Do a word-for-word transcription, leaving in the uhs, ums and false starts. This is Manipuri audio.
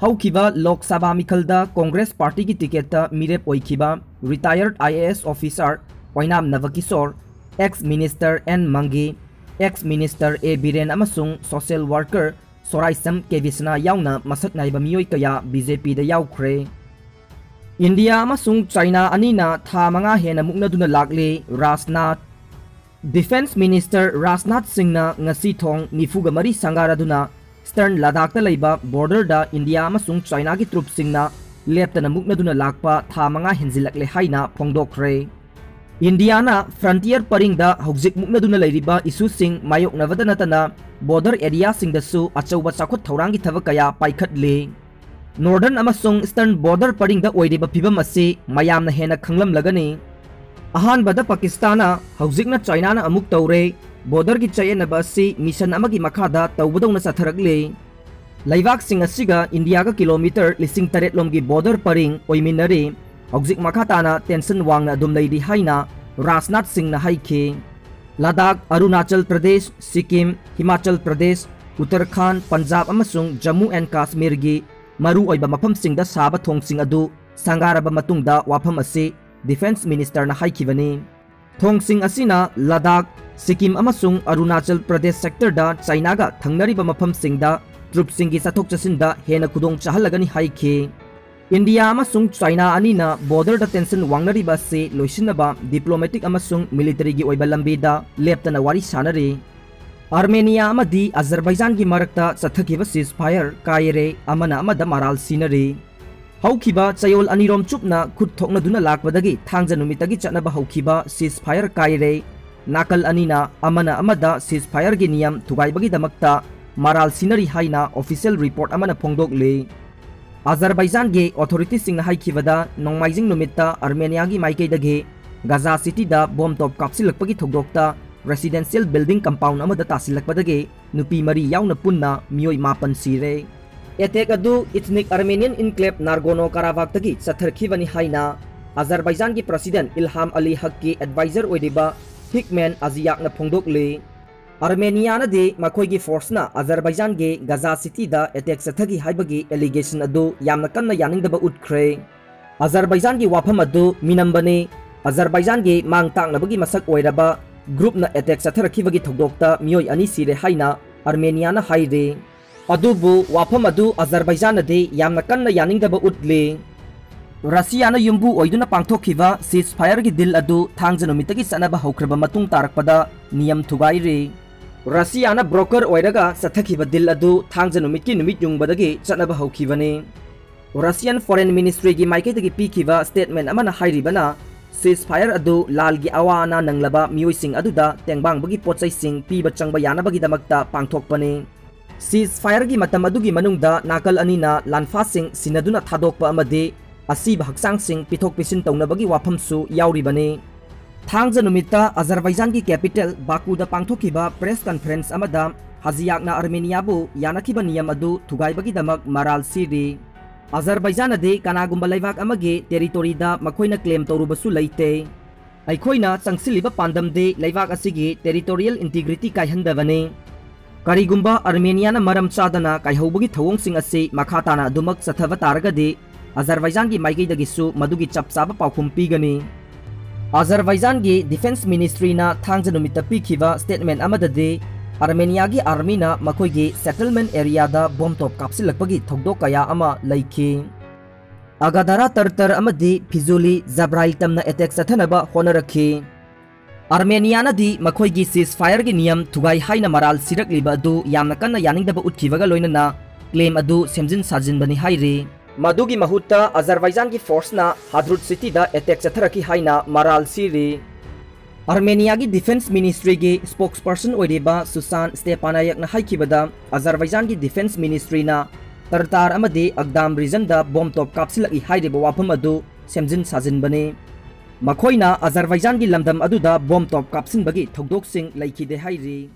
ꯍꯧꯈꯤꯕ ꯂꯣꯛ ꯁꯚꯥ ꯃꯤꯈꯜꯗ ꯀꯣꯡꯒ꯭ꯔꯦꯁ ꯄꯥꯔꯇꯤꯒꯤ ꯇꯤꯀꯦꯠꯇ ꯃꯤꯔꯦꯞ ꯑꯣꯏꯈꯤꯕ retired I A S officer Oinam ꯅꯕꯀꯤꯁꯣꯔ, ex minister N ꯃꯪꯒꯤ, ex minister A Biren ꯑꯃꯁꯨꯡ social worker ꯁꯣꯔꯥꯏꯁꯝ ꯀꯦꯕꯤꯁꯅꯥ ꯌꯥꯎꯅ ꯃꯁꯛ ꯅꯥꯏꯕ ꯃꯤꯑꯣꯏ ꯀꯌꯥ B J P ꯗ ꯌꯥꯎꯈ꯭ꯔꯦ꯫ ꯏꯟꯗꯤꯌꯥ ꯑꯃꯁꯨꯡ ꯆꯥꯏꯅꯥ ꯑꯅꯤꯅ ꯊꯥ ꯃꯉꯥ ꯍꯦꯟꯅ ꯃꯨꯛꯅꯗꯨꯅ ꯂꯥꯛꯂꯤ꯫ ꯔꯥꯖꯅꯥꯊ꯫ Defence Minister ꯔꯥꯖꯅꯥꯊ ꯁꯤꯡꯅ ꯉꯁꯤ ꯊꯣꯡ ꯅꯤꯐꯨꯒ ꯃꯔꯤ ꯁꯪꯒꯥꯔꯗꯨꯅ Eastern ꯂꯗꯥꯈꯇ ꯂꯩꯕ border ꯗ ꯏꯟꯗꯤꯌꯥ ꯑꯃꯁꯨꯡ ꯆꯥꯏꯅꯥꯒꯤ troops ꯁꯤꯡꯅ ꯂꯦꯞꯇꯅ ꯃꯨꯛꯅꯗꯨꯅ ꯂꯥꯛꯄ ꯊꯥ ꯃꯉꯥ ꯍꯦꯟꯖꯤꯜꯂꯛꯂꯦ ꯍꯥꯏꯅ ꯐꯣꯡꯗꯣꯛꯈ꯭ꯔꯦ꯫ ꯏꯟꯗꯤꯌꯥꯅ frontier ꯄꯔꯤꯡꯗ ꯍꯧꯖꯤꯛ ꯃꯨꯛꯅꯗꯨꯅ ꯂꯩꯔꯤꯕ issue ꯁꯤꯡ ꯃꯥꯌꯣꯛꯅꯕꯗ ꯅꯠꯇꯅ border area ꯁꯤꯡꯗꯁꯨ ꯑꯆꯧꯕ ꯆꯥꯎꯈꯠ ꯊꯧꯔꯥꯡꯒꯤ ꯊꯕꯛ ꯀꯌꯥ ꯄꯥꯏꯈꯠꯂꯤ꯫ Northern ꯑꯃꯁꯨꯡ Eastern border ꯄꯔꯤꯡꯗ ꯑꯣꯏꯔꯤꯕ ꯐꯤꯚꯝ ꯑꯁꯤ ꯃꯌꯥꯝꯅ ꯍꯦꯟꯅ ꯈꯪꯂꯝꯂꯒꯅꯤ꯫ ꯑꯍꯥꯟꯕꯗ ꯄꯥꯀꯤꯁꯇꯥꯟꯅ, ꯍꯧꯖꯤꯛꯅ ꯆꯥꯏꯅꯥꯅ ꯑꯃꯨꯛ ꯇꯧꯔꯦ꯫ Border ꯒꯤ ꯆꯌꯦꯠꯅꯕ ꯑꯁꯤ mission ꯑꯃꯒꯤ ꯃꯈꯥꯗ ꯇꯧꯕꯗꯧꯅ ꯆꯠꯊꯔꯛꯂꯤ꯫ ꯂꯩꯕꯥꯛꯁꯤꯡ ꯑꯁꯤꯒ ꯏꯟꯗꯤꯌꯥꯒ kilometre ꯂꯤꯁꯤꯡ ꯇꯔꯦꯠ ꯂꯣꯝꯒꯤ border ꯄꯔꯤꯡ ꯑꯣꯏꯃꯤꯟꯅꯔꯤ꯫ ꯍꯧꯖꯤꯛ ꯃꯈꯥ ꯇꯥꯅ tension ꯋꯥꯡꯅ ꯑꯗꯨꯝ ꯂꯩꯔꯤ ꯍꯥꯏꯅ ꯔꯥꯖꯅꯥꯊ ꯁꯤꯡꯅ ꯍꯥꯏꯈꯤ꯫ ꯂꯗꯥꯈ, ꯑꯔꯨꯅꯥꯆꯜ ꯄ꯭ꯔꯗꯦꯁ, ꯁꯤꯛꯀꯤꯝ, ꯍꯤꯃꯥꯆꯜ ꯄ꯭ꯔꯗꯦꯁ, ꯎꯠꯇꯔꯈꯥꯟꯗ, ꯄꯟꯖꯥꯕ ꯑꯃꯁꯨꯡ ꯖꯝꯃꯨ ꯑꯦꯟ ꯀꯥꯁꯃꯤꯔꯒꯤ ꯃꯔꯨꯑꯣꯏꯕ ꯃꯐꯝꯁꯤꯡꯗ ꯁꯥꯕ ꯊꯣꯡꯁꯤꯡ ꯑꯗꯨ ꯁꯪꯒꯥꯔꯕ ꯃꯇꯨꯡꯗ ꯋꯥꯐꯝ ꯑꯁꯤ Defence Minister ꯅ ꯍꯥꯏꯈꯤꯕꯅꯤ꯫ ꯊꯣꯡꯁꯤꯡ ꯑꯁꯤꯅ ꯂꯗꯥꯈ, ꯁꯤꯛꯀꯤꯝ ꯑꯃꯁꯨꯡ ꯑꯔꯨꯅꯥꯆꯜ ꯄ꯭ꯔꯗꯦꯁ sector ꯗ ꯆꯥꯏꯅꯥꯒ ꯊꯪꯅꯔꯤꯕ ꯃꯐꯝꯁꯤꯡꯗ troops ꯁꯤꯡꯒꯤ ꯆꯠꯊꯣꯛ ꯆꯠꯁꯤꯟꯗ ꯍꯦꯟꯅ ꯈꯨꯗꯣꯡ ꯆꯥꯍꯜꯂꯒꯅꯤ ꯍꯥꯏꯈꯤ꯫ ꯏꯟꯗꯤꯌꯥ ꯑꯃꯁꯨꯡ ꯆꯥꯏꯅꯥ ꯑꯅꯤꯅ border ꯗ tension ꯋꯥꯡꯅꯔꯤꯕ ꯑꯁꯤ ꯂꯣꯏꯁꯤꯟꯅꯕ diplomatic ꯑꯃꯁꯨꯡ military ꯒꯤ ꯑꯣꯏꯕ ꯂꯝꯕꯤꯗ ꯂꯦꯞꯇꯅ ꯋꯥꯔꯤ ꯁꯥꯅꯔꯤ꯫ ꯑꯥꯔꯃꯦꯅꯤꯌꯥ ꯑꯃꯗꯤ ꯑꯖꯔꯕꯥꯏꯖꯥꯟꯒꯤ ꯃꯔꯛꯇ ꯆꯠꯊꯈꯤꯕ ceasefire ꯀꯥꯏꯔꯦ, ꯑꯃꯅ ꯑꯃꯗ ꯃꯔꯥꯜ ꯁꯤꯅꯔꯤ꯫ ꯍꯧꯈꯤꯕ ꯆꯌꯣꯜ ꯑꯅꯤꯔꯣꯝ ꯆꯨꯞꯅ ꯈꯨꯠ ꯊꯣꯛꯅꯗꯨꯅ ꯂꯥꯛꯄꯗꯒꯤ ꯊꯥꯡꯖ ꯅꯨꯃꯤꯠꯇꯒꯤ ꯆꯠꯅꯕ ꯍꯧꯈꯤꯕ ceasefire ꯀꯥꯏꯔꯦ꯫ ꯅꯥꯀꯜ ꯑꯅꯤꯅ ꯑꯃꯅ ꯑꯃꯗ ceasefire ꯒꯤ ꯅꯤꯌꯝ ꯊꯨꯒꯥꯏꯕꯒꯤꯗꯃꯛꯇ ꯃꯔꯥꯜ ꯁꯤꯅꯔꯤ ꯍꯥꯏꯅ official report ꯑꯃꯅ ꯐꯣꯡꯗꯣꯛꯂꯤ꯫ ꯑꯖꯔꯕꯥꯏꯖꯥꯟꯒꯤ authority ꯁꯤꯡꯅ ꯍꯥꯏꯈꯤꯕꯗ, ꯅꯣꯡꯃꯥꯏꯖꯤꯡ ꯅꯨꯃꯤꯠꯇ ꯑꯥꯔꯃꯦꯅꯤꯌꯥꯒꯤ ꯃꯥꯏꯀꯩꯗꯒꯤ ꯒꯥꯖꯥ city ꯗ bomb ꯇꯣꯞ ꯀꯥꯞꯁꯤꯜꯂꯛꯄꯒꯤ ꯊꯧꯗꯣꯛꯇ residential building compound ꯑꯃꯗ ꯇꯥꯁꯤꯜꯂꯛꯄꯗꯒꯤ ꯅꯨꯄꯤ ꯃꯔꯤ ꯌꯥꯎꯅ ꯄꯨꯟꯅ ꯃꯤꯑꯣꯏ ꯃꯥꯄꯟ ꯁꯤꯔꯦ꯫ Attack ꯑꯗꯨ ethnic Armenian enclave Nagorno Karabakh ꯇꯒꯤ ꯆꯠꯊꯔꯛꯈꯤꯕꯅꯤ ꯍꯥꯏꯅ ꯑꯖꯔꯕꯥꯏꯖꯥꯟꯒꯤ president ꯏꯜꯍꯥꯝ ꯑꯂꯤ ꯍꯛꯀꯤ advisor ꯑꯣꯏꯔꯤꯕ ꯍꯤꯛꯃꯦꯟ ꯑꯖꯤꯌꯥꯛꯅ ꯐꯣꯡꯗꯣꯛꯂꯤ꯫ ꯑꯥꯔꯃꯦꯅꯤꯌꯥꯅꯗꯤ ꯃꯈꯣꯏꯒꯤ ꯐꯣꯔꯁꯅ ꯑꯖꯔꯕꯥꯏꯖꯥꯟꯒꯤ ꯒꯖꯥ ꯁꯤꯇꯤꯗ ꯑꯦꯇꯦꯛ ꯆꯠꯊꯈꯤ ꯍꯥꯏꯕꯒꯤ ꯑꯦꯂꯤꯒꯦꯁꯟ ꯑꯗꯨ ꯌꯥꯝꯅ ꯀꯟꯅ ꯌꯥꯅꯤꯡꯗꯕ ꯎꯠꯈ꯭ꯔꯦ꯫ ꯑꯖꯔꯕꯥꯏꯖꯥꯟꯒꯤ ꯋꯥꯐꯝ ꯑꯗꯨ ꯃꯤꯅꯝꯕꯅꯤ꯫ ꯑꯖꯔꯕꯥꯏꯖꯥꯟꯒꯤ ꯃꯥꯡ ꯇꯥꯛꯅꯕꯒꯤ ꯃꯁꯛ ꯑꯣꯏꯔꯕ ꯒ꯭ꯔꯨꯞꯅ ꯑꯦꯇꯦꯛ ꯆꯠꯊꯔꯛꯈꯤꯕꯒꯤ ꯊꯧꯗꯣꯛꯇ ꯃꯤꯑꯣꯏ ꯑꯅꯤ ꯁꯤꯔꯦ ꯍꯥꯏꯅ ꯑꯥꯔꯃꯦꯅꯤꯌꯥꯅ ꯍꯥꯏꯔꯤ꯫ ꯑꯗꯨꯕꯨ ꯋꯥꯐꯝ ꯑꯗꯨ ꯑꯖꯔꯕꯥꯏꯖꯥꯟꯅꯗꯤ ꯌꯥꯝꯅ ꯀꯟꯅ ꯌꯥꯅꯤꯡꯗꯕ ꯎꯠꯂꯤ꯫ ꯔꯁꯤꯌꯥꯅ ꯌꯨꯝꯕꯨ ꯑꯣꯏꯗꯨꯅ ꯄꯥꯡꯊꯣꯛꯈꯤꯕ ꯁꯤꯖꯐꯥꯌꯔꯒꯤ ꯗꯤꯜ ꯑꯗꯨ ꯊꯥꯡꯖ ꯅꯨꯃꯤꯠꯇꯒꯤ ꯆꯠꯅꯕ ꯍꯧꯈ꯭ꯔꯕ ꯃꯇꯨꯡ ꯇꯥꯔꯛꯄꯗ ꯅꯤꯌꯝ ꯊꯨꯒꯥꯏꯔꯤ꯫ ꯔꯁꯤꯌꯥꯅ ꯕ꯭ꯔꯣꯀꯔ ꯑꯣꯏꯔꯒ ꯆꯠꯊꯈꯤꯕ ꯗꯤꯜ ꯑꯗꯨ ꯊꯥꯡꯖ ꯅꯨꯃꯤꯠꯀꯤ ꯅꯨꯃꯤꯠ ꯌꯨꯡꯕꯗꯒꯤ ꯆꯠꯅꯕ ꯍꯧꯈꯤꯕꯅꯤ꯫ ꯔꯁꯤꯌꯥꯟ ꯐꯣꯔꯦꯟ ꯃꯤꯅꯤꯁꯇ꯭ꯔꯤꯒꯤ ꯃꯥꯏꯀꯩꯗꯒꯤ ꯄꯤꯈꯤꯕ ꯁ꯭ꯇꯦꯠꯃꯦꯟ ꯑꯃꯅ ꯍꯥꯏꯔꯤꯕꯅ, ꯁꯤꯖꯐꯥꯌꯔ ꯑꯗꯨ ꯂꯥꯜꯒꯤ ꯑꯋꯥ ꯑꯅꯥ ꯅꯪꯂꯕ ꯃꯤꯑꯣꯏꯁꯤꯡ ꯑꯗꯨꯗ ꯇꯦꯡꯕꯥꯡꯕꯒꯤ ꯄꯣꯠꯆꯩꯁꯤꯡ ꯄꯤꯕ ꯆꯪꯕ ꯌꯥꯅꯕꯒꯤꯗꯃꯛꯇ ꯄꯥꯡꯊꯣꯛꯄꯅꯤ꯫ ꯁꯤꯖꯐꯥꯌꯔꯒꯤ ꯃꯇꯝ ꯑꯗꯨꯒꯤ ꯃꯅꯨꯡꯗ ꯅꯥꯀꯜ ꯑꯅꯤꯅ ꯂꯥꯟꯐꯥꯁꯤꯡ ꯁꯤꯟꯅꯗꯨꯅ ꯊꯥꯗꯣꯛꯄ ꯑꯃꯗꯤ ꯑꯁꯤꯕ ꯍꯛꯆꯥꯡꯁꯤꯡ ꯄꯤꯊꯣꯛ ꯄꯤꯁꯤꯟ ꯇꯧꯅꯕꯒꯤ ꯋꯥꯐꯝꯁꯨ ꯌꯥꯎꯔꯤꯕꯅꯤ꯫ ꯊꯥꯡꯖ ꯅꯨꯃꯤꯠꯇ ꯑꯖꯔꯕꯥꯏꯖꯥꯟꯒꯤ ꯀꯦꯄꯤꯇꯦꯜ ꯕꯥꯀꯨꯗ ꯄꯥꯡꯊꯣꯛꯈꯤꯕ ꯄ꯭ꯔꯦꯁ ꯀꯟꯐꯔꯦꯟꯁ ꯑꯃꯗ ꯍꯖꯤꯌꯥꯛꯅ ꯑꯥꯔꯃꯦꯅꯤꯌꯥꯕꯨ ꯌꯥꯅꯈꯤꯕ ꯅꯤꯌꯝ ꯑꯗꯨ ꯊꯨꯒꯥꯏꯕꯒꯤꯗꯃꯛ ꯃꯔꯥꯜ ꯁꯤꯔꯤ꯫ ꯑꯖꯔꯕꯥꯏꯖꯥꯟꯅꯗꯤ ꯀꯅꯥꯒꯨꯝꯕ ꯂꯩꯕꯥꯛ ꯑꯃꯒꯤ ꯇꯦꯔꯤꯇꯣꯔꯤꯗ ꯃꯈꯣꯏꯅ ꯀ꯭ꯂꯦꯝ ꯇꯧꯔꯨꯕꯁꯨ ꯂꯩꯇꯦ꯫ ꯑꯩꯈꯣꯏꯅ ꯆꯪꯁꯤꯜꯂꯤꯕ ꯄꯥꯟꯗꯝꯗꯤ ꯂꯩꯕꯥꯛ ꯑꯁꯤꯒꯤ ꯇꯦꯔꯤꯇꯣꯔꯤꯌꯦꯜ ꯏꯟꯇꯤꯒ꯭ꯔꯤꯇꯤ ꯀꯥꯏꯍꯟꯗꯕꯅꯤ꯫ ꯀꯔꯤꯒꯨꯝꯕ ꯑꯥꯔꯃꯦꯅꯤꯌꯥꯅ ꯃꯔꯝ ꯆꯥꯗꯅ ꯀꯥꯏꯍꯧꯕꯒꯤ ꯊꯧꯑꯣꯡꯁꯤꯡ ꯑꯁꯤ ꯃꯈꯥ ꯇꯥꯅ ꯑꯗꯨꯃꯛ ꯆꯠꯊꯕ ꯇꯥꯔꯒꯗꯤ, ꯑꯖꯔꯕꯥꯏꯖꯥꯟꯒꯤ ꯃꯥꯏꯀꯩꯗꯒꯤꯁꯨ ꯃꯗꯨꯒꯤ ꯆꯞ ꯆꯥꯕ ꯄꯥꯎꯈꯨꯝ ꯄꯤꯒꯅꯤ꯫ ꯑꯖꯔꯕꯥꯏꯖꯥꯟꯒꯤ ꯗꯤꯐꯦꯟꯁ ꯃꯤꯅꯤꯁꯇ꯭ꯔꯤꯅ ꯊꯥꯡꯖ ꯅꯨꯃꯤꯠꯇ ꯄꯤꯈꯤꯕ ꯁ꯭ꯇꯦꯠꯃꯦꯟ ꯑꯃꯗꯗꯤ, ꯑꯥꯔꯃꯦꯅꯤꯌꯥꯒꯤ ꯑꯥꯔꯃꯤꯅ ꯃꯈꯣꯏꯒꯤ ꯁꯦꯇꯜꯃꯦꯟ ꯑꯦꯔꯤꯌꯥꯗ ꯕꯣꯝ ꯇꯣꯞ ꯀꯥꯞꯁꯤꯜꯂꯛꯄꯒꯤ ꯊꯧꯗꯣꯛ ꯀꯌꯥ ꯑꯃ ꯂꯩꯈꯤ꯫ ꯑꯒꯥꯗꯥꯔꯥ ꯇꯔꯇꯔ ꯑꯃꯗꯤ ꯐꯤꯖꯨꯂꯤ ꯖꯕ꯭ꯔꯥꯏꯜ ꯇꯝꯅ ꯑꯦꯇꯦꯛ ꯆꯠꯊꯅꯕ ꯍꯣꯠꯅꯔꯛꯈꯤ꯫ ꯑꯥꯔꯃꯦꯅꯤꯌꯥꯅꯗꯤ ꯃꯈꯣꯏꯒꯤ ꯁꯤꯖꯐꯥꯌꯔꯒꯤ ꯅꯤꯌꯝ ꯊꯨꯒꯥꯏ ꯍꯥꯏꯅ ꯃꯔꯥꯜ ꯁꯤꯔꯛꯂꯤꯕ ꯑꯗꯨ ꯌꯥꯝꯅ ꯀꯟꯅ ꯌꯥꯅꯤꯡꯗꯕ ꯎꯠꯈꯤꯕꯒ ꯂꯣꯏꯅꯅ ꯀ꯭ꯂꯦꯝ ꯑꯗꯨ ꯁꯦꯝꯖꯤꯟ ꯁꯥꯖꯤꯟꯕꯅꯤ ꯍꯥꯏꯔꯤ꯫ ꯃꯗꯨꯒꯤ ꯃꯍꯨꯠꯇ ꯑꯖꯔꯕꯥꯏꯖꯥꯟꯒꯤ ꯐꯣꯔꯁꯅ ꯍꯥꯗ꯭ꯔꯨꯠ ꯁꯤꯇꯤꯗ ꯑꯦꯇꯦꯛ ꯆꯠꯊꯔꯛꯈꯤ ꯍꯥꯏꯅ ꯃꯔꯥꯜ ꯁꯤꯔꯤ꯫ ꯑꯥꯔꯃꯦꯅꯤꯌꯥꯒꯤ ꯗꯤꯐꯦꯟꯁ ꯃꯤꯅꯤꯁꯇ꯭ꯔꯤꯒꯤ ꯁ꯭ꯄꯣꯛꯁꯄꯔꯁꯟ ꯑꯣꯏꯔꯤꯕ ꯁꯨꯁꯥꯟ ꯁ꯭ꯇꯦꯄꯥꯅꯥꯌꯛꯅ ꯍꯥꯏꯈꯤꯕꯗ, ꯑꯖꯔꯕꯥꯏꯖꯥꯟꯒꯤ ꯗꯤꯐꯦꯟꯁ ꯃꯤꯅꯤꯁꯇ꯭ꯔꯤꯅ ꯇꯔꯇꯥꯔ ꯑꯃꯗꯤ ꯑꯒꯗꯥꯝ ꯔꯤꯖꯟꯗ ꯕꯣꯝ ꯇꯣꯞ ꯀꯥꯞꯁꯤꯜꯂꯛꯏ ꯍꯥꯏꯔꯤꯕ ꯋꯥꯐꯝ ꯑꯗꯨ ꯁꯦꯝꯖꯤꯟ ꯁꯥꯖꯤꯟꯕꯅꯤ꯫ ꯃꯈꯣꯏꯅ ꯑꯖꯔꯕꯥꯏꯖꯥꯟꯒꯤ ꯂꯝꯗꯝ ꯑꯗꯨꯗ ꯕꯣꯝ ꯇꯣꯞ ꯀꯥꯞꯁꯤꯟꯕꯒꯤ ꯊꯧꯗꯣꯛꯁꯤꯡ ꯂꯩꯈꯤꯗꯦ ꯍꯥꯏꯔꯤ꯫